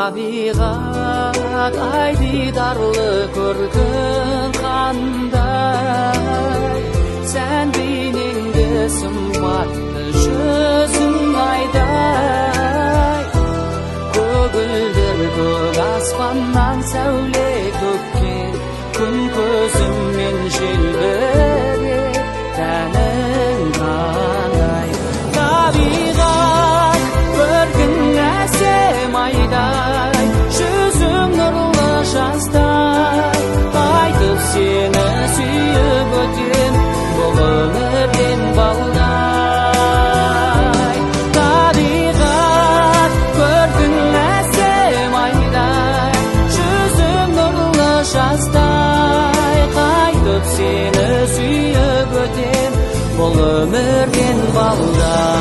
Табиғат, ай, дидарлы көркің қандай! Сән бейнеңді, сымбатты жүзің айдай. Көгілдір көк аспаннан сәуле төккен, күн көзімен желбіреп тәнің қандай! Табиғат, көркің әсем айдай, жүзің нұрлы жаздай. Қайтып сені сүйіп өтем бұл өмірден балдай. Табиғат, көркің әсем айдай, жүзің нұрлы жаздай. Қайтып сені сүйіп өтем бұл өмірден балдай.